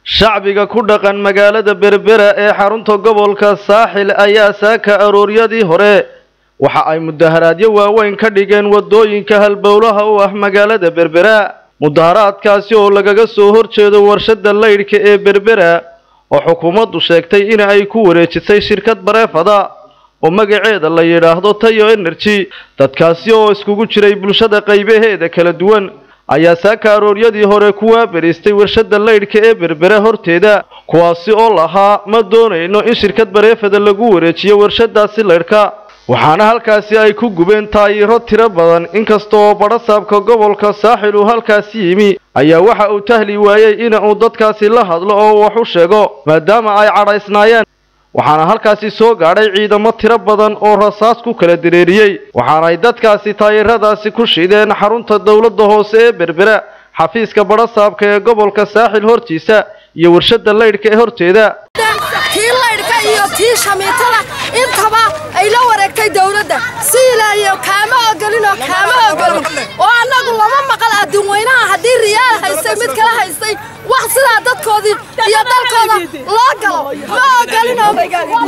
Shacbiga ku dhaqan magaalada Berbera ee xarunta gobolka Saaxil ayaa saaka arooryadii hore waxa ay mudaharaadyo waaweyn ka dhigeen wadooyinka halbowlaha u ah magaalada Berbera. Mudaharaadkaasi oo lagaga soo horjeedo warshada laydhka ee Berbera oo xukuumaddu sheegtay in ay ku wareejisay shirkad bareefada oo magaceeda la yidhaahdo Tayo Energy. Dadkaasi oo iskugu jiray bulshada qaybaheeda kala duwan ayaa saaka arooryadii hore ku waabariistay warshada laydhka ee Berbera horteeda, kuwaasi oo lahaa ma doonayno in shirkad bareefada lagu wareejiyo warshadaasi laydhka. Waxaana halkaasi ay ku gubeen taayiro tiro badan. Inkasta oo badhasaabka gobolka Saaxil uu halkaasi yimi ayaa waxa uu tahli waayey in uu dadkaasi la hadlo oo wax u sheego maadaama ay cadhaysnaayeen. Waxaana halkaasi soo gaadhay ciidamo tiro badan oo rasaas ku kala dareeriyey, waxaana ay dadkaasi taayiradaasi ku shideen xarunta dowladda hoose ee Berbera, xafiiska badhasaabka ee gobolka Saaxil hortiisa iyo warshada laydhka ee horteeda. Tii laydhka iyo tii shamiitada intaba ay la wareegtay dowladda si ilaahiyo kaama ogolin oo kaama ogolin oo annagu lama maqal adduun weynaha haddii riyaal haystay mid kala haystay wax sidaa dadkoodii iyo dalkooda loo galo ma ogolin.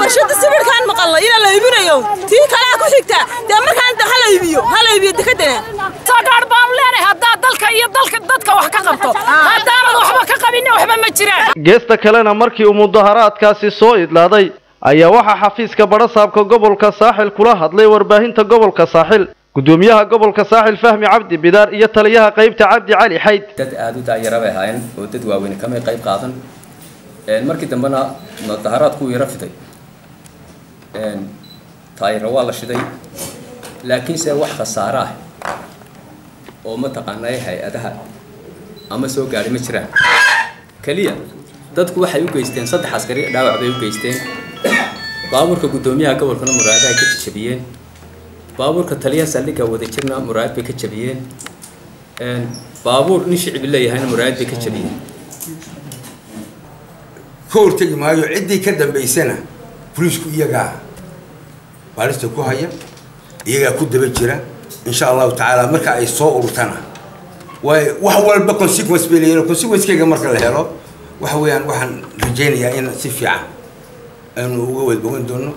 Warshada sawirkaan maqalnay inaa la iibinayo tii kalaa ku xigta dee markaan hala iibiyo hala iibiyo dekadana sagaar baanu leenahay. Haddaad dalka iyo dalka dadka wax ka qabto, haddaanad waxba ka qabinna waxba ma jiraan. Geesta kalena markii uu mudaharaadkaasi soo idlaaday ayaa waxaa xafiiska badhasaabka gobolka Saaxil kula hadlay warbaahinta gobolka Saaxil gudoomiyaha gobolka Saaxil Fahmi Cabdi Bidaar iyo taliyaha qaybta Cabdi Cali Xayd. Dad aada u daayara bay ahaayeen oo dad waaweyn kamay qayb qaadan. Markii dambena mudaharaadku wuu yara fiday, taayiro waa la shiday, laakiinse wax khasaare ah oo mataqaanaa hay-adaha ama soo gaadhay ma jiraan. Keliya dadku waxay u geysteen 3 askari dhaawac bay u geysteen. Baabuurka guddoomiyaha gobolkana muraayadaha ka jabiyeen, baabuurka taliyaha saldhigga wadajirna muraayad bay ka jabiyeen, baabuur nin shicbi leeyahayna muraayad bay ka jabiyeen. Ka hortegi maayo ciddii ka dambaysana, boliisku iyagaa baarista ku haya, iyagaa ku daba jira insha Allahu tacaala. Marka ay soo ururtana way wax walba consequence bay leeyihin. Consequencekeyga marka la helo waxa weeyaan waxaan rajaynayaa in si fiican aynu uga wadbogan doono.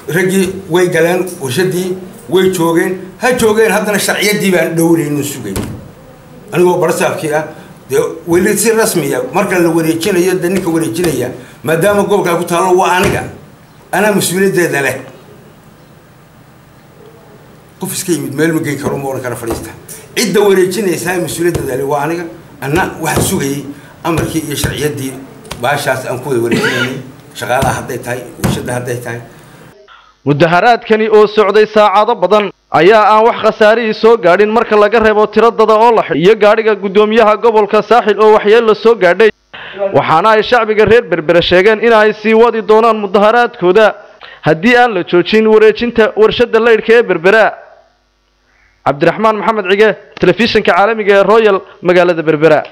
Raggii way galeen warshadii, way joogeen, ha joogeen, haddana sharciyaddii baan dhowrayno sugay. Anigoo barasaabkii ah dee weli si rasmiya marka la wareejinayo dee ninka wareejinaya maadaama gobolkaa ku taallo waa aniga, anaa mas-uuliyaddeeda leh. Qof iska yimid meel ma geyn karo, ma oran kara fadhiista. Cidda wareejinaysaa mas-uuliyaddeeda leh waa aniga. Anna waxaan sugayay amarkii iyo sharciyaddii baashaas aan ku wada wareejinaynay, shaqaalaha hadday tahay, warshadda hadday tahay. Mudaharaadkani oo socday saacado badan ayaa aan wax khasaarihii soo gaadhin marka laga reebo tiradada oo la xidh iyo gaadhiga guddoomiyaha gobolka Saaxil oo waxyeello soo gaadhay. Waxaana ay shacbiga reer Berbera sheegeen in ay sii wadi doonaan mudaharaadkooda haddii aan la joojin wareejinta warshada laydhka ee Berbera. Cabdiraxmaan Maxamed Cige, telefishinka caalamiga ee Royal, magaalada Berbera.